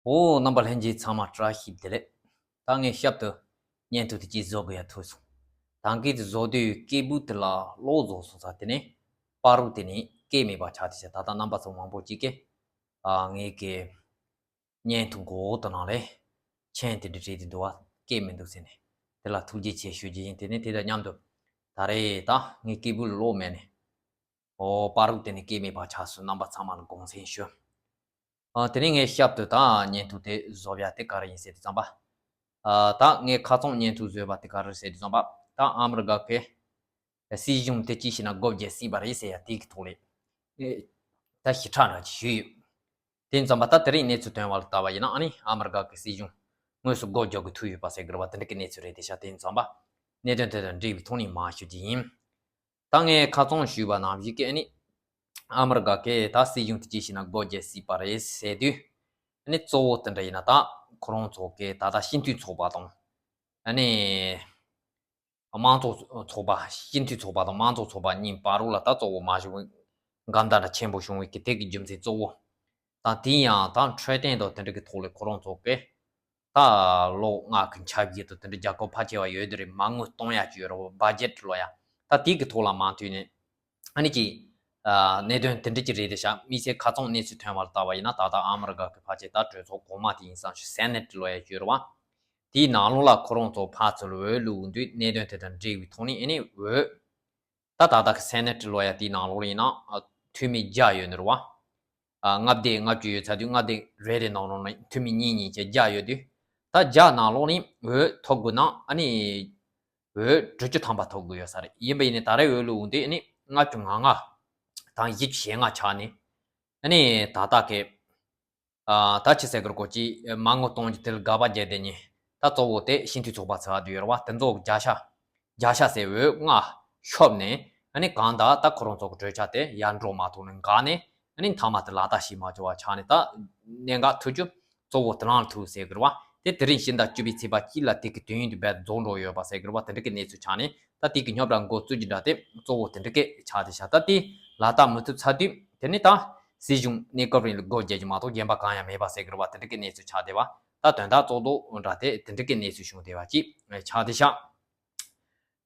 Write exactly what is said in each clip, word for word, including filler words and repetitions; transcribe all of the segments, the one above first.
ཨོ། རྣམ་པ་ལྷན་རྒྱས་ཚང་མ་བཀྲ་ཤིས་བདེ་ལེགས། ད་ངས་ཞབས་ཏུ་བརྙན་ཐུང་དེ་གཅིག་བཟོ་དགོས་ཡ་ཐུག་སོང་། ད་གིན་དེ་བཟོ་དུས་སྐད་འབོད་དེ་ལ་གློག་བཟོ་སོང་ཙང་དེ་ནས་པར་རུ་དེ་ནས་སྐད་མེད་པ་ཆགས་བསྡད་ཤག་ད་ལྟ་རྣམ་པ་ཚོ་མང་པོ་ཅིག་གིས་ཨ་ངའི་གི་བརྙན་ཐུང་གོ་དེ་ནང་ལས་མཆན་དེ་འདྲ་བྲིས་ཏེ་འདུག་བ། སྐད་མི་འདུག་ཟེར་ནས། དེ་ལ་ཐུགས་རྗེ་ཆེ་ཞུ་རྒྱུ་ཡིན། དེ་ནས་དེ་དང་མཉམ་དུ་ད་རེས་ད་ངའི་སྐད་འབོད་ལ་གློག་མེད་ནས། ཨོ། པར་རུ་དེ་ནས་སྐད་མེད་པ་ཆགས་སོང་། རྣམ་པ་ཚང་མ་ལ་དགོངས་སེལ་ཞུ། ཨ། དེ་ནས་ངས་ཞབས་ཏུ་ད་བརྙན་ཐུང་དེ་བཟོ་ཡ་དེ་ག་རེ་ཡིན་ཟེར་དུས་ཙམ་པ། ཨ། ད་ངས་ཁ་རྩང་བརྙན་ཐུང་བཟོས་པ་དེ་ག་རེ་ཟེར་དུས་ཙམ་པ། ད་ཨ་མི་རི་ཀ་གི་སྲིད་གཞུང་དེ་ཅི་ཞིག་ན་སྒོ་བརྒྱབ་སྲིད་པ་རེད་ཟེར་ཡ་དེ་གི་ཐོག་ལས། ཨེ། ད་ཞིབ་ཕྲ་འདྲ་ཅིག་ཞུས་ཡོད། དེ་ཡིན་ཙམ་པ་ད་དེ་རིང་གནས་ཚུལ་ཐོན་པ་ལ་ལྟ་བ་ཡིན་ན་ཨ་ནི་ཨ་མི་རི་ཀ་གི་སྲིད་གཞུང་དངོས་སུ་སྒོ་རྒྱག་དགོས་ཐུག་ཡོད་པ་ཟེར་གི་རེད་བ། དེ་འདྲ་གི་གནས་ཚུལ་རེད་དེ་ཤག་དེ་ཡིན་ཙམ་པ་གནད་དོན་དེ་དང་འབྲེལ་བའི་ཐོག་ནས་མར་ཞུ་རྒྱུ་ཡིན། ད་ངས་ཁ་རྩང་ཞུས་པ་ནང་བཞིན་གྱི་ཨ་ནི་ཨ་མི་རི་ཀ་གི་ད་སྲིད་གཞུང་དེ་ཅི་ཞིག་ན་སྒོ་བརྒྱབ་སྲིད་པ་རེད་ཟེར་དུས། ཨ་ནི་གཙོ་བོ་དེ་འདྲ་ཡིན་ན་ད་ཁོ་རང་ཚོ་གི་ད་ལྟ་སྤྱི་འཐུས་ཚོགས་པ་དང་། ཨ་ནི་དམངས་གཙོ་ཚོགས་པ། སྤྱི་འཐུས་ཚོགས་པ་དང་དམངས་གཙོ་ཚོགས་པ་གཉིས་བར་རུ་ལ་ད་གཙོ་བོ་མ་བྱུང་བའི་འགལ་ཟླ་འདྲ་ཆེན་པོ་བྱུང་བའི་གི་དེ་གི་རྒྱུ་མཚན་གཙོ་བོ། ད་དེ་ཡང་ད་འཕྲོད་བསྟེན་དང་དེ་འདྲ་གི་ཐོག་ལས་ཁོ་རང་ཚོ་གི་ད་ལོ་ལྔ་གི་འཆར་གཞི་དང་དེ་འདྲ་རྒྱལ་ཁབ་ཕལ་ཆེ་བ་ཡོད་དེ་རེད། མ་དངུལ་གཏོང་ཡ་ཅིག་ཡོད་རེད་བ། བ་ཇེཊ་ལབ་ཡ། ད་དེ་གི་ཐོག་ལ་མ་མཐུན་ནས་ཨ་ནི་ཅིག་ཨ། གནད་དོན་དེ་འདྲ་ཅིག་རེད་དེ་ཤག་དམིགས་བསལ་ཁ་རྩང་གནས་ཚུལ་ཐོན་པ་ལ་ལྟ་བ་ཡིན་ན་ད་ལྟ་ཨ་མི་རི་ཀ་གི་ཕལ་ཆེར་ད་གྲོས་ཚོགས་གོང་མ་དེ་ཡིན་ཙང་ཞུ། སེ་ནེ་ཊི་ལབ་ཡ་ཅིག་ཡོད་རེད་བ། དེའི་ནང་ལོགས་ལ་ཁོ་རང་ཚོ་ཕར་ཚུར་འོས་བླུག་དུས་གནད་དོན་དེ་དང་འབྲེལ་བའི་ཐོག་ནས་ཨ་ནི་འོས། ད་ད་ལྟ་གི་སེ་ནེ་ཊི་ལབ་ཡ་དེའི་ནང་ལོགས་ལ་ཡིན་ན་ཨ། འཐུས་མི་བརྒྱ་ཡོད་ནི་རེད་བ། ཨ། མངའ་སྡེ་ལྔ་བཅུ་ཡོད་ཚར་དུས་མངའ་སྡེ་རེ་རེ་ནང་ལོགས་ནས་འཐུས་མི་གཉིས་གཉིས་བྱས་བརྒྱ་ཡོད་དུས། ད་བརྒྱ་ནང་ལོགས་ནས་འོས་ཐོབ་དགོས་ན་ཨ་ནི་འོས་དྲུག་ཅུ་ཐམ་པ་ཐོབ་དགོས་ཡོད་ས་རེད། ཡིན་པ་ཡིན་ནའི་ད་རེས་འོས་བླུག་འོང་དུས་ཨ་ནི་ལྔ་བཅུ་ང་ལྔ་དང་བཞི་བཅུ་ཞེ་ལྔ་ཆགས་ནས། ཨ་ནི་ད་ལྟ་གི་ཨ། ད་ཅི་ཟེར་དགོས་རེད་གོ། ཅི་མ་དངུལ་གཏོང་རྒྱུ་དེ་ལ་དགག་པ་བརྒྱབ་བསྡད་མཁན་ད་གཙོ་བོ་དེ་སྤྱི་འཐུས་ཚོགས་པ་ཚོ་ཡོད་རེད་བ། དེ་ཚོ་བརྒྱ་ཆ་བརྒྱ་ཆ་ཟེར་འོས་ལྔ་ཤོར་ནས་ཨ་ནི་གང་ལྟར་ད་ཁོ་རང་ཚོ་གི་གྲོས་འཆར་དེ་ཡར་འགྲོ་མ་ཐུབ་ནས་འགག་ནས། ཨ་ནི་མཐའ་མ་དེ་ལག་བསྟར་བྱེད་མ་ཆོག་པ་ཆགས་ནས་ད་གནད་འགག་ཐུག་རྒྱུ་གཙོ་བོ་དེ་རང་ལ་ཐུག་ཟེར་གི་རེད་བ། དེ་དེ་རིང་ཕྱི་ཟླ་བཅུ་པའི་ཚེས་པ་གཅིག་ལ་དེ་གི་དུས་ཡུན་དེ་རྦད་རྫོགས་འགྲོ་ཡོད་པ་ཟེར་གི་རེད་བ། དེ་འདྲ་གི་གནས་ཚུལ་ཆགས་ནས། ད་དེ་གི་རྙོག་དྲ་འགོ་བཙུགས་ཀྱི་འདྲ་དེ་གཙོ་བོ་དེ་འདྲ་སྐད་ཆགས་དེ་ཤག་ད་དེ་ལག་བསྟར་མི་ཐུབ་ཚར་དུས་དེ་ནི་ད་སྲིད་གཞུང་གནས་སྐབས་རིང་ལ་སྒོ་རྒྱག་རྒྱུ་མ་གཏོགས་གཞན་པ་གང་ཡང་མེད་པ་ཟེར་གི་རེད་བ། དེ་འདྲ་གི་གནས་ཚུལ་ཆགས་བསྡད་པ། ད་དོན་དག་གཙོ་བོ་འདྲ་དེ་དེ་འདྲ་གི་གནས་ཚུལ་བྱུང་བསྡད་པ་ཅིག་ཆགས་བསྡད་ཤག་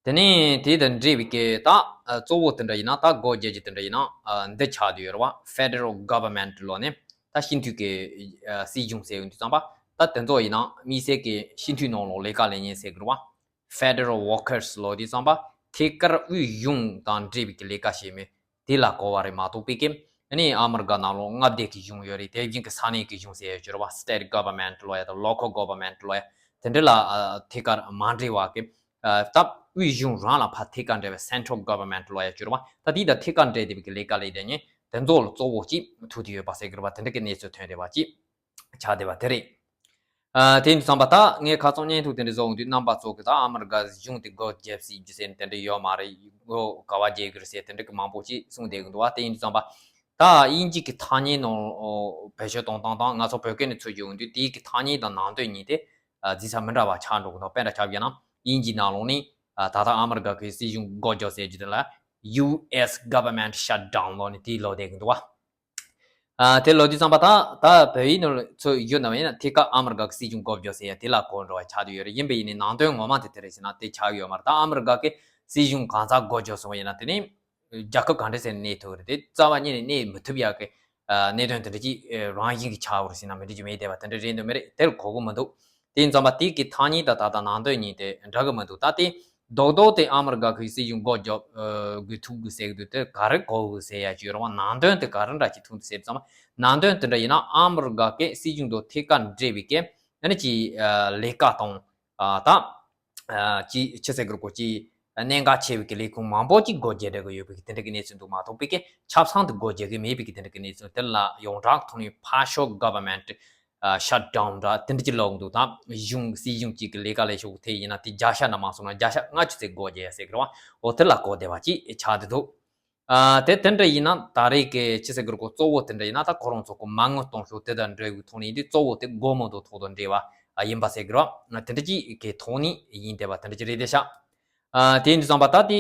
དེ་ནས་དེ་དང་འབྲེལ་བའི་གི་ད་གཙོ་བོ་དེ་འདྲ་ཡིན་ན་ད་སྒོ་རྒྱག་རྒྱུ་དེ་འདྲ་ཡིན་ན་འདི་ཆགས་བསྡད་ཡོད་རེད་བ། Federal Government ལབ་ནས་ད་སྤྱི་འཐུས་ཀྱི་སྲིད་གཞུང་ཟེར་ཡོང་དུས་ཙམ་པ། ད་དེ་ཚོ་ཡིན་ན་དམིགས་བསལ་གྱི་སྤྱི་འཐུས་ནང་ལོགས་ལས་ཀ་ལས་མཁན་ཟེར་གི་རེད་བ། Federal Workers ལབ་དུས་ཙམ་པ་ཐད་ཀར་དབུས་གཞུང་དང་འབྲེལ་བའི་གི་ལས་ཀ་བྱེད་མི་དེ་ལ་གོ་བ་རེད་མ་གཏོགས་པའི་གི། ཨ་ནི་ཨ་མི་རི་ཀ་ནང་ལོགས་མངའ་སྡེ་གི་གཞུང་ཡོད་རེད། དེ་བཞིན་གི་ས་གནས་ཀྱི་གཞུང་ཟེར་ཡོད་ཀྱི་རེད་བ། State Government ལབ་ཡ་དང་Local Government ལབ་ཡ་དེ་འདྲ་ལ་ཨ་ཐད་ཀར་མ་འབྲེལ་བ་གི། ཨ་ད་དབུས་གཞུང་རང་ལ་ཕར་ཐད་ཀར་འབྲེལ་བའི་Central Government ལབ་ཡ་ཀྱི་རེད་བ། ད་དེ་དང་ཐད་ཀར་འབྲེལ་བསྡད་པའི་གི་ལས་ཀ་ལས་དེ་ཉིད་དེ་ཚོ་ལ་གཙོ་བོ་ཅིག་ཐུག་བསྡད་ཡོད་པ་ཟེར་གི་རེད་བ། དེ་འདྲ་གི་གནས་ཚུལ་ཐོན་བསྡད་པ་ཅིག་ཆགས་བསྡད་པ་དེ་རེད། ཨ་དེ་ཡིན་དུས་ཙམ་པ་ད་ངས་ཁ་རྩང་བརྙན་ཐུང་དེ་འདྲ་བཟོ་འོང་དུས་རྣམ་པ་ཚོ་གི་ད་ཨ་མི་རི་ཀ་གཞུང་དེ་སྒོ་བརྒྱབ་སྲིད་རྒྱུ་ཟེར་ནས་དེ་འདྲ་ཡོད་མ་རེད། སྒོ་ག་བ་རྒྱག་གི་རེད་ཟེར་དེ་འདྲ་གི་མང་པོ་ཅིག་གསུངས་བསྡད་གི་འདུག་བ། དེ་ཡིན་དུས་ཙམ་པ་ད་དབྱིན་ཇི་གི་ཐ་སྙད་ནང་བེད་སྤྱོད་གཏོང་སྟངས་དང་ང་ཚོ་བོད་སྐད་ནས་ཚུར་བསྒྱུར་འོང་དུས་དེའི་གི་ཐ་སྙད་དང་ནང་དོན་གཉིས་དེ་ཨ་རྫིས་ས་མི་འདྲ་བ་ཆགས་འགྲོ་གི་འདུག་དཔེ་འདྲ་ཆ་བཞག་ན་དབྱིན་ཇིའི་ནང་ལོགས་ནས་ཨ་ད་ལྟ་ཨ་མི་རི་ཀ་གི་སྲིད་གཞུང་སྒོ་བརྒྱབ་ཟེར་རྒྱུ་དེ་ལ་ཡུ་ཨེས་Government Shutdown ལབ་ནས་དེ་ལབ་བསྡད་གི་འདུག་བ། ཨ་དེ་ལབ་དུས་ཙམ་པ་ད་ད་བོད་ཡིག་ནང་ཚུར་བསྒྱུར་ན་ཡིན་ན་ཐད་ཀར་ཨ་མི་རི་ཀ་གི་སྲིད་གཞུང་སྒོ་བརྒྱབ་ཟེར་ཡ་དེ་ལ་གོ་འགྲོ་བ་ཆགས་བསྡད་ཡོད་རེད། ཡིན་པ་ཡིན་ནའི་ནང་དོན་ངོ་མ་དེ་དེ་རེད་ཟེར་ན་དེ་ཆགས་ཡོད་མ་རེད། ད་ཨ་མི་རི་ཀ་གི་སྲིད་གཞུང་གང་ཟག་སྒོ་བརྒྱབ་སོང་བ་ཡིན་ན་དེ་ནི་རྒྱལ་ཁབ་གང་འདྲ་ཟེར་ནས་གནས་ཐུབ་རེད། དེ་རྩ་བ་ཉིད་ནས་གནས་མི་ཐུབ་ཡག་གི་ཨ་གནད་དོན་དེ་འདྲ་ཅིག་རང་བཞིན་གྱི་ཆགས་ཡོད་རེད་ཟེར་ན་མི་འགྲིག་རྒྱུ་མེད། དེ་བ་དེ་འདྲ་རེད་འདུག་མི་རེད། དེར་གོ་གི་མི་འདུག་དེ་ཡིན་ཙམ་པ་དེ་གི་ཐ་སྙད་དང་ད་ལྟ་ནང་དོན་གཉིས་དེ་འདྲ་གི་མི་འདུག་ད་དེ་རྡོག་རྡོག་དེ་ཨ་མི་རི་ཀ་གི་སྲིད་གཞུང་སྒོ་རྒྱབ་དགོས་ཐུག་དགོས་ཟེར་གི་འདུག་དེ་ག་རེ་གོ་དགོས་ཟེར་ཡ་ཅིག་ཡོད་རེད་བ། ནང་དོན་དེ་ག་རེ་འདྲ་ཅིག་ཐུག་འདུག་ཟེར་ཙམ་པ་ནང་དོན་དེ་འདྲ་ཡིན་ན་ཨ་མི་རི་ཀ་གི་སྲིད་གཞུང་དང་ཐད་ཀར་འབྲེལ་བའི་གི་ཨ་ནི་ཅིག་ལས་ཀ་དང་ད་ཅིག་ཅི་ཟེར་དགོས་རེད་གོ་ཅིག་གནད་འགག་ཆེ་བའི་གི་ལས་ཁུངས་མང་པོ་ཅིག་སྒོ་རྒྱག་འགྲོ་གི་ཡོད་པའི་གི་དེ་འདྲ་གི་གནས་ཚུལ་འདུག་མ་གཏོགས་པའི་གི་ཆབ་གསང་དུ་སྒོ་རྒྱག་གི་མེད་པའི་གི་དེ་འདྲ་གི་གནས་ཚུལ། དེ་ལ་ཡོངས་གྲགས་ཐོག་ནས་partial Government Shutdown འདྲ་དེ་འདྲ་ཅིག་ལབ་འདུག་ད་གཞུང་སྲིད་གཞུང་གཅིག་གི་ལས་ཀ་ལས་ཤོག་དེ་ཡིན་ན་དེ་བརྒྱ་ཆ་ན་མ་སོང་ན་བརྒྱ་ཆ་ལྔ་བཅུ་ཙམ་སྒོ་རྒྱག་ཡ་ཟེར་གི་རེད་བ། འོ་དེ་ལ་གོ་བསྡད་པ་ཅིག་ཆགས་བསྡད་འདུག་ཨ་དེ་དེ་འདྲ་ཡིན་ན་ད་རེས་ཀྱི་ཅི་ཟེར་དགོས་རེད་གོ་གཙོ་བོ་དེ་འདྲ་ཡིན་ན་ད་ཁོ་རང་ཚོ་གི་མ་དངུལ་གཏོང་ཕྱོགས་དེ་དང་འབྲེལ་བའི་ཐོག་ནས་ཡིན་དུས་གཙོ་བོ་དེ་སྒོ་མོ་དང་ཐོག་དང་འབྲེལ་བ་ཡིན་པ་ཟེར་གི་རེད་བ། དེ་འདྲ་ཅིག་གི་ཐོག་ནས་ཡིན་བསྡད་པ་དེ་འདྲ་ཅིག་རེད་བསྡད་ཤག་ཨ་དེ་ཡིན་དུས་ཙམ་པ་ད་དེ་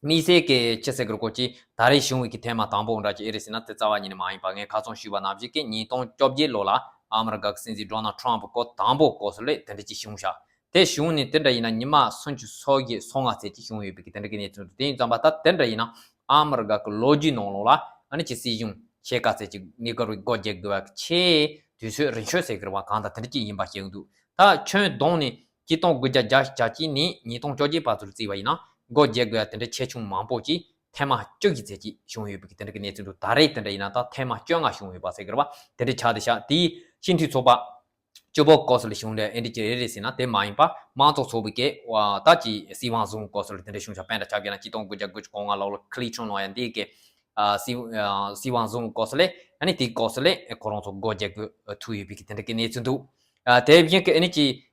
དམིགས་བསལ་གྱི་ཅི་ཟེར་དགོས་རེད་གོ་ཅི་ད་རེས་བྱུང་བའི་གི་ཐེངས་མ་དང་པོ་འདྲ་ཅིག་ཨེ་རེད་ཟེར་ན་དེ་རྩ་བ་ཉིད་ནས་མ་ཡིན་པ། ངས་ཁ་རྩང་ཞུས་པ་ནང་བཞིན་གྱི་ཉིས་སྟོང་བཅོ་བརྒྱད་ལོ་ལ་ ཨ་མི་རི་ཀ་གི་སྲིད་འཛིན་ཌོ་ནལ་ཊམ་པ་སྐབས་དང་པོ་སྐབས་སུ་ལས་དེ་འདྲ་ཅིག་བྱུང་ཤག་དེ་བྱུང་ནས་དེ་འདྲ་ཡིན་ན་ཉི་མ་སུམ་ཅུ་སོ་བརྒྱད་སོ་ལྔ་ཙམ་ཅིག་བྱུང་ཡོད་པའི་གི་དེ་འདྲ་གི་གནས་ཚུལ་འདུག་དེ་ཡིན་ཙམ་པ་ད་དེ་འདྲ་ཡིན་ན་ཨ་མི་རི་ཀ་གི་ལོ་རྒྱུས་ནང་ལོགས་ལ་ཨ་ནི་ཅིག་སྲིད་གཞུང་ཕྱེད་ཀ་ཙམ་ཅིག་ངེས་སྐར་བའི་སྒོ་རྒྱག་དགོས་པ་ཆེས་དུས་ཚོད་རིང་ཤོས་ཟེར་གི་རེད་བ། གང་ལྟར་དེ་འདྲ་ཅིག་ཡིན་པ་ཤེས་ཀྱི་འདུག་ད་ཁྱོན་བསྡོམས་ནས་ཆིག་སྟོང་དགུ་བརྒྱ་བརྒྱད་ཅུ་གྱ་གཅིག་ནས་ཉིས་སྟོང་བཅོ་བརྒྱད་བར་དུ་བརྩིས་པ་ཡིན་ན་སྒོ་རྒྱག་དགོས་པ་དེ་འདྲ་ཆེ་ཆུང་མང་པོ་ཅིག་ཐེངས་མ་བཅུ་གི་ཚད་ཅིག་བྱུང་ཡོད་པའི་དེ་འདྲ་གི་གནས་ཚུལ་འདུག་ད་རེས་དེ་འདྲ་ཡིན་ན་ད་ཐེངས་མ་བཅོ་ལྔ་བྱུང་ཡོད་པ་ཟེར་གི་རེད་བ། དེ་འདྲ་ཆགས་བསྡད་ཤག་དེའི་སྤྱི་འཐུས་ཚོགས་པ་བཅུ་པ་སྐབས་སུ་ལ་བྱུང་ནས་ཨེ་འདྲ་ཅིག་རེད་རེད་ཟེར་ན་དེ་མ་ཡིན་པ་དམངས་གཙོ་ཚོགས་པའི་གི་ད་ཅིག་སྲིད་དབང་བཟུང་སྐབས་སུ་ལ་དེ་འདྲ་བྱུང་ཤག་དཔེར་ན་ཆ་བཞག་ན་ཆིག་སྟོང་དགུ་བརྒྱ་དགུ་བཅུ་གོ་ལྔ་ལོ་ལ་ཁི་ལི་ཁྲིན་ལོ་ཡ་འདི་གི་སྲིད་སྲིད་དབང་བཟུང་སྐབས་སུ་ལ་ཨ་ནི་དེའི་སྐབས་སུ་ལ་ཁོ་རང་ཚོ་སྒོ་རྒྱག་དགོས་ཐུག་ཡོད་པའི་གི་དེ་འདྲ་གི་གནས་ཚུལ་འདུག་དེ་བཞིན་གི་ཨ་ནི་ཅིག་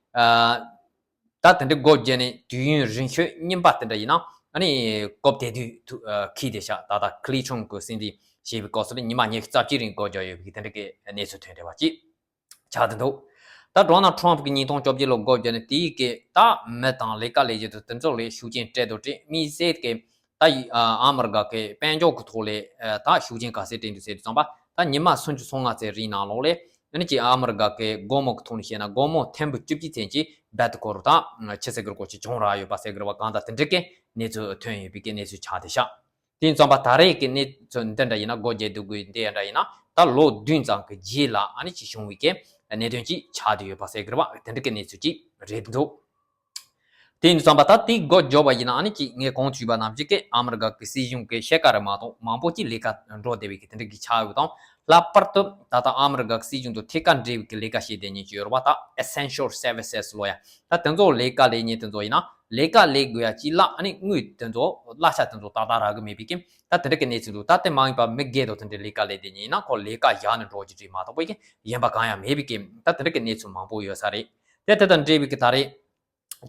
ད་དེ་འདྲའི་སྒོ་བརྒྱབ་ནས་དུས་ཡུན་རིང་ཤོས་རྙིང་པ་དེ་འདྲ་ཡིན་ན་ཨ་ནི་སྐབས་དེ་དུས་ཐུ་ཨ་འཁེལ་བསྡད་ཤག་ད་ལྟ་ཁི་ལི་ཁྲིན་གྱི་སྲིད་འཛིན་བྱས་པའི་སྐབས་སུ་ལ་ཉི་མ་ཉི་ཤུ་རྩ་གཅིག་རིང་སྒོ་བརྒྱབ་ཡོད་པའི་དེ་འདྲ་གི་གནས་ཚུལ་ཐོན་བསྡད་པ་ཅིག་ཆགས་བསྡད་འདུག་ད་ཌོ་ནལ་ཊམ་པ་གིས་ཉིས་སྟོང་བཅོ་བརྒྱད་ལོ་སྒོ་བརྒྱབ་ནས་དེའི་གི་ད་མི་དང་ལས་ཀ་ལས་བྱེད་དང་དེ་ཚོ་ལ་ཤུགས་རྐྱེན་སྤྲད་དང་སྤྲད། དམིགས་བསལ་གི་ད་ཡི་ཨ་ཨ་མི་རི་ཀ་གི་དཔལ་འབྱོར་གི་ཐོག་ལ་ཨ་ད་ཤུགས་རྐྱེན་ག་ཚད་སྤྲད་འདུག་ཟེར་དུས་ཙམ་པ་ད་ཉི་མ་སུམ་ཅུ་སོ་ལྔ་ཙམ་རིང་ནང་ལོགས་ལ་ཨ་ནི་ཅིག་ཨ་མི་རི་ཀ་གི་སྒོར་མོ་གི་ཐོག་ནས་བཤད་ན་སྒོར་མོ་ཐེར་འབུམ་བཅུ་གཅིག་ཙམ་ཅིག་རྦད་དེ་སྐོར་ད་ཆི་ཟེར་གི་རེད་གོ་ཅིག་བྱུང་རག་ཡོད་པ་ཟེར་གི་རེད་བ། གང་ལྟར་དེ་འདྲ་གི་གནས་ཚུལ་ཐོན་ཡོད་པའི་གི་གནས་ཚུལ་ཆགས་བསྡད་ཤག་དེ་ཡིན་ཙམ་པ་ད་རེས་ཀྱི་གནས་ཚུལ་འདི་འདྲ་ཡིན་ན་སྒོ་རྒྱག་སྡོད་དགོས་འདི་འདྲ་ཡིན་ན་ད་ལོ་བདུན་ཙམ་གྱི་རྗེས་ལ་ཨ་ནི་ཅིག་བྱུང་བའི་གི་གནད་དོན་ཅིག་ཆགས་བསྡད་ཡོད་པ་ཟེར་གི་རེད་བ། དེ་འདྲ་གི་གནས་ཚུལ་ཅིག་རེད་འདུག་དེ་ཡིན་ཙམ་པ་ད་དེ་སྒོ་རྒྱག་པ་ཡིན་ན་ཨ་ནི་ཅིག་ངས་གོང་དུ་ཞུས་པ་ནང་བཞིན་གི་ཨ་མི་རི་ཀ་གི་སྲིད་གཞུང་གི་ཕྱེད་ཀ་རེ་མ་གཏོགས་མང་པོ་ཅིག་ལས་ཀ་འགྲོ་བསྡད་པའི་གི་དེ་འདྲ་གི་ཆགས་ཡོད་དང་། ལྷག་པར་དུ་ད་ལྟ་ཨ་མི་རི་ཀ་གི་སྲིད་གཞུང་དང་ཐད་ཀར་འབྲེལ་བའི་གི་ལས་ཀ་བྱེད་བསྡད་མཁན་ཅིག་ཡོད་རེད་བ། ད་essential services ལོ་ཡ་ད་དེ་ཚོ་ལས་ཀ་ལས་མཁན་དེ་ཚོ་ཡིན་ན་ལས་ཀ་ལས་དགོས་ཡ་ཅིག་ལ་ཨ་ནི་དངུལ་དེ་ཚོ་གླ་ཆ་དེ་ཚོ་ཏག་ཏག་རག་གི་མེད་པའི་གི་ད་དེ་འདྲ་གི་གནས་ཚུལ་འདུག་ད་དེ་མ་ཡིན་པ་མི་སྒེར་དང་དེ་འདྲའི་ལས་ཀ་ལས་བསྡད་མཁན་ཡིན་ན་ཁོ་ལས་ཀ་བཞག་ནས་འགྲོ་རྒྱུ་ཅིག་མ་གཏོགས་པའི་གི་གཞན་པ་གང་ཡང་མེད་པའི་གི་ད་དེ་འདྲ་གི་གནས་ཚུལ་མང་པོ་ཡོད་ས་རེད། དེ་དེ་དང་འབྲེལ་བའི་གི་ད་རེས་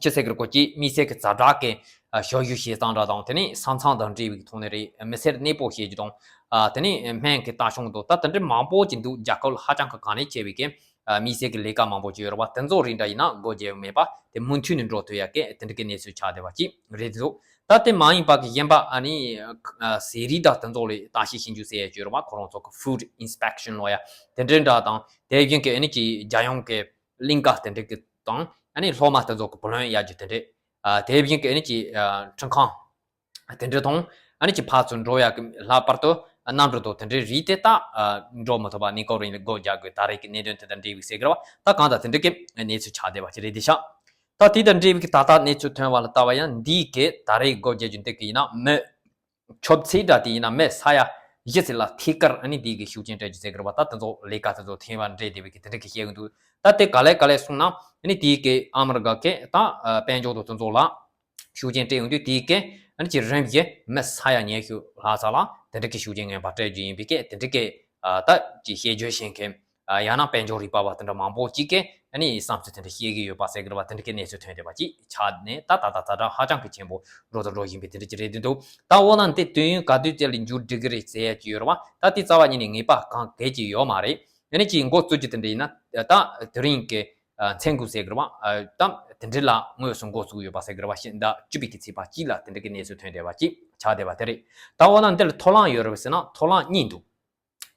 ཆི་ཟེར་གི་རེད་གོ་ཅིག་དམིགས་བསལ་གི་ཛ་དྲག་གི་ཨ་ཞབས་ཞུ་བྱེད་སྟངས་འདྲ་དང་དེ་ནས་ས་མཚམས་དང་འབྲེལ་བའི་གི་ཐོག་ནས་རེད། མི་སེར་གནས་སྤོ་བྱེད་རྒྱུ་དང་ཨ་དེ་ནས་སྨན་གི་ལྟ་སྐྱོང་དང་ད་དེ་འདྲ་མང་པོ་ཅིག་འདུག་རྒྱལ་ཁབ་ལ་ཧ་ཅང་གི་གལ་གནད་ཆེ་བའི་གི་ཨ་དམིགས་བསལ་གི་ལས་ཀ་མང་པོ་ཅིག་ཡོད་རེད་བ། དེ་ཚོ་རིགས་འདྲ་ཡིན་ན་སྒོ་རྒྱག་མེད་པ་དེ་མུ་མཐུད་ནས་འགྲོ་ཐུབ་ཡ་གི་དེ་འདྲ་གི་གནས་ཚུལ་ཆགས་བསྡད་པ་ཅིག་རེད་འདུག་ད་དེ་མ་ཡིན་པ་གི་གཞན་པ་ཨ་ནི་ཨ་ཟས་རིགས་དང་དེ་ཚོ་ལ་ལྟ་ཞིབ་ཞིབ་འཇུག་ཟེར་ཡ་ཅིག་ཡོད་རེད་བ། ཁོ་རང་ཚོ་གི་food inspection ལོ་ཡ་དེ་འདྲ་འདྲ་དང་དེ་བཞིན་གི་ཨ་ནི་ཅིག་རྒྱལ་ཡོངས་གི་གླིང་ག་དེ་འདྲ་གི་དང་ཨ་ནི་སློབ་མ་དེ་ཚོ་གི་བུ་ལོན་གཡར་རྒྱུ་དེ་འདྲ། ཨ་དེ་བཞིན་གི་ཨ་ནི་ཅིག་ཨ་ཁྲིམས་ཁང་དེ་འདྲ་དང་ཨ་ནི་ཅིག་ཕར་ཚུར་འགྲོ་ཡག་གི་ལྷག་པར་དུ་གནམ་གྲུ་དང་དེ་འདྲའི་རིགས་དེ་ད་ཨ་འགྲོ་མི་ཐུབ་པ་གནས་སྐབས་རིང་ལ་སྒོ་རྒྱག་དགོས། ད་རེས་ཀྱི་གནད་དོན་དེ་དང་འབྲེལ་བའི་ཟེར་གི་རེད་བ། ད་གང་ལྟར་དེ་འདྲ་གི་གནས་ཚུལ་ཆགས་བསྡད་པ་ཅིག་རེད་དེ་ཤག་ད་དེ་དང་འབྲེལ་བའི་གི་ད་ལྟ་གནས་ཚུལ་ཐོན་པ་ལ་ལྟ་བ་ཡང་འདིའི་གི་ད་རེས་སྒོ་རྒྱག་རྒྱུ་འདི་གི་ཡིན་ན་མི་ཆབ་སྲིད་འདྲ་དེ་ཡིན་ན་མི་ས་ཡ་བཞི་ཙམ་ལ་ཐད་ཀར་ཨ་ནི་དེའི་གི་ཤུགས་རྐྱེན་སྤྲད་རྒྱུ་ཟེར་གི་རེད་བ། ད་དེ་ཚོ་ལས་ཀ་དེ་ཚོ་ཐེངས་མ་འབྲེལ་བསྡད་པའི་གི་དེ་འདྲ་གི་བཤད་གི་འདུག་ད་དེ་ག་ལེ་ག་ལེ་སོང་ན་ཨ་ནི་དེའི་གི་ཨ་མི་རི་ཀ་གི་ད་དཔལ་འབྱོར་དང་དེ་ཚོ་ལ་ཤུགས་རྐྱེན་སྤྲད་ཡོང་དུས་དེའི་གི་ཨ་ནི་ཅིག་རིམ་བཞིན་མི་ས་ཡ་ཉི་ཤུ་ལྷག་ཙམ་ལ་དེ་འདྲ་གི་ཤུགས་རྐྱེན་ངན་པ་སྤྲད་རྒྱུ་ཡིན་པའི་གི་དེ་འདྲ་གི་ད་ཅིག་བཤད་རྒྱུ་ཤེས་མཁན། ཡང་ན་དཔལ་འབྱོར་རིག་པ་བ་དེ་འདྲ་མང་པོ་ཅིག་གིས་ཨ་ནི་བསམ་ཚུལ་དེ་འདྲ་བཤད་ཀྱི་ཡོད་པ་ཟེར་གི་རེད་བ། དེ་འདྲ་གི་གནས་ཚུལ་ཐོན་བསྡད་པ་ཅིག་ཆགས་ནས་ད་ད་ད་ཛ་དྲག་ཧ་ཅང་གི་ཆེན་པོ་འགྲོ་དང་འགྲོ་བཞིན་པའི་དེ་འདྲ་ཅིག་རེད་འདུག་ད་འོ་ན་འདི་དུས་ཡུན་ག་དུས་ཙམ་ལ་མཇུག་སྒྲིལ་གི་རེད་ཟེར་ཡ་ཅིག་ཡོད་རེད་བ། ད་དེ་རྩ་བ་ཉིད་ནས་ངེས་པ་གང་གལ་ཅིག་ཡོད་མ་རེད། ཨ་ནི་ཅིག་འགོ་བཙུགས་རྒྱུ་དེ་འདྲ་ཡིན་ན་ད་དེ་རིང་གི་མཚན་དགུ་ཟེར་གི་རེད་བ། ད་དེ་འདྲ་ལ་དངོས་སུ་འགོ་བཙུགས་ཡོད་པ་ཟེར་གི་རེད་བ། ཕྱི་ཟླ་བཅུ་པའི་གི་ཚེས་པ་གཅིག་ལ་དེ་འདྲ་གི་གནས་ཚུལ་ཐོན་བསྡད་པ་ཅིག་ཆགས་བསྡད་པ་དེ་རེད། ད་འོ་ན་འདི་ལ་ཐོ་རངས་ཡོད་རེད་ཟེར་ན་ཐོ་རངས་གཉིས་འདུག་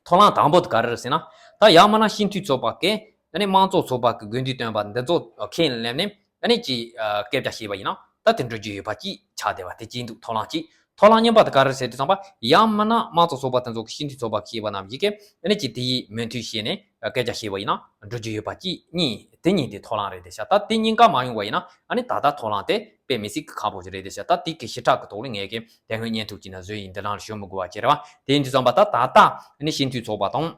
ཐོ་རངས་དང་པོ་དེ་ག་རེ་རེད་ཟེར་ན། ད་ཡང་མིན་ན་སྤྱི་འཐུས་ཚོགས་པ་གིས་ཨ་ནི་དམངས་གཙོ་ཚོགས་པ་གི་དགོས་འདུན་བཏོན་པ་འདི་ཚོ་ཁས་ལེན་ནས་ཨ་ནི་ཅིག་སྐད་ཆ་བཤད་པ་ཡིན་ན་ད་དེ་འགྲོ་རྒྱུ་ཡོད་པ་ཅིག་ཆགས་བསྡད་པ་དེ་གཅིག་འདུག་ཐོ་རངས་གཅིག་ཐོ་རངས་གཉིས་པ་དེ་ག་རེ་ཟེར་དུས་ཙམ་པ་ཡང་མིན་ན་དམངས་གཙོ་ཚོགས་པ་དེ་ཚོ་གི་སྤྱི་འཐུས་ཚོགས་པ་ཁེ་བ་ནམ་ཞིག་གིས་ཨ་ནི་ཅིག་དེ་ཡིས་མོས་མཐུན་བྱས་ནས་སྐད་ཆ་བཤད་པ་ཡིན་ན་འགྲོ་རྒྱུ་ཡོད་པ་གཅིག་གཉིས་དེ་གཉིས་དེ་ཐོ་རངས་རེད་དེ་ཤག་ད་དེ་གཉིས་ཀ་མ་ཡོང་བ་ཡིན་ན་ཨ་ནི་ད་ལྟ་ཐོ་རངས་དེ་དཔེ་མི་སྲིད་ཀྱི་ཁག་པོ་ཞིག་རེད་དེ་ཤག་ད་དེ་གི་ཞིབ་ཕྲ་གི་ཐོག་ལ་ངས་ཀྱི་དེ་སྔོན་བརྙན་ཐུང་གཅིག་ནང་བཟོས་ཡིན། འདི་ནང་ལ་ཞུ་མི་དགོས་པ་བྱས་རེད་བ། དེ་ཡིན་དུས་ཙམ་པ་ད་ད་ལྟ་ནི་སྤྱི་འཐུས་ཚོགས་པ་དང་།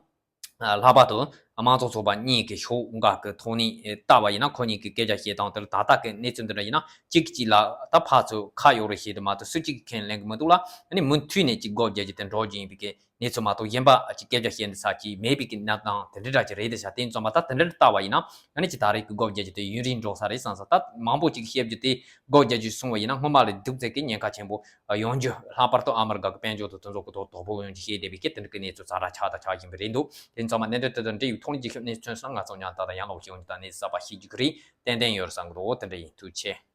ལྷག་པར་དུ་དམངས་གཙོ་ཚོགས་པ་གཉིས་ཀྱི་ཕྱོགས་འགའ་གི་ཐོག་ནས་ལྟ་བ་ཡིན་ན་ཁོ་གཉིས་ཀྱི་སྐད་ཆ་བཤད་སྟངས་དེར་ད་ལྟ་གི་གནས་ཚུལ་འདི་འདྲ་ཡིན་ན་གཅིག་གིས་གཅིག་ལ་ད་ཕར་ཚུར་ཁ་གཡོག་རེས་བྱེད་དུ་མ་གཏོགས་སུ་གཅིག་གིས་ཁས་ལེན་གི་མི་འདུག་ལ། ཨ་ནི་མུ་མཐུད་ནས་གཅིག་སྒོ་རྒྱག་རྒྱུ་དེ་འགྲོ་རྒྱུ་ཡིན་པའི་གི་གནས་ཚུལ་མ་གཏོགས་གཞན་པ་ཅིག་སྐད་ཆ་བཤད་འདི་ས་ཅིག་མེད་པའི་གི་གནས་སྟངས་དེ་འདྲ་འདྲ་ཅིག་རེད་དེ་ཤག་དེ་ཡིན་ཙམ་པ་ད་དེ་འདྲ་ལྟ་བ་ཡིན་ན་ཨ་ནི་ཅིག་ད་རེས་ཀྱི་སྒོ་རྒྱག་རྒྱུ་དེ་ཡུན་རིང་འགྲོ་ས་རེད་བསམ་ས། ད་མང་པོ་ཅིག་བཤད་རྒྱུ་དེ་སྒོ་རྒྱག་རྒྱུ་སོང་བ་ཡིན་ན་སྔོན་མ་ལས་སྡུག་ཚད་ཀྱི་ཉེན་ཁ་ཆེན་པོ་ཡོང་རྒྱུ། ལྷག་པར་དུ་ཨ་མི་རི་ཀ་གི་དཔལ་འབྱོར་དང་དེ་ཚོ་གི་ཐོག་དོ་ཕོག་ཡོང་རྒྱུ་བཤད་བསྡད་པའི་གི་དེ་འདྲ་གི་གནས་ཚུལ་ཛ་དྲག་ཆགས་དང་ཆགས་བཞིན་པ་རེད་འདུག་དེ་ཡིན་ཙམ་པ་གནད་དོན་དེ་དང་འབྲེལ་ཡོད་ཐོག་ནས་རྒྱུན་ཤེས་གནས་ཚུལ་སོང་ང་ཚོ་མཉམ་དུ་ད་ལྟ་ཡང་ལོག་བྱེད་ཡོང་རྒྱུ་དང་གནས་ཚུལ་གསར་པ་ཤེས་རྒྱུ་གི་རེད། ཏན་ཏན་ཡོད་རེད་བསམ་གི་འདུག་དེ་འདྲ་ཡིན། ཐུགས་རྗེ་ཆེ།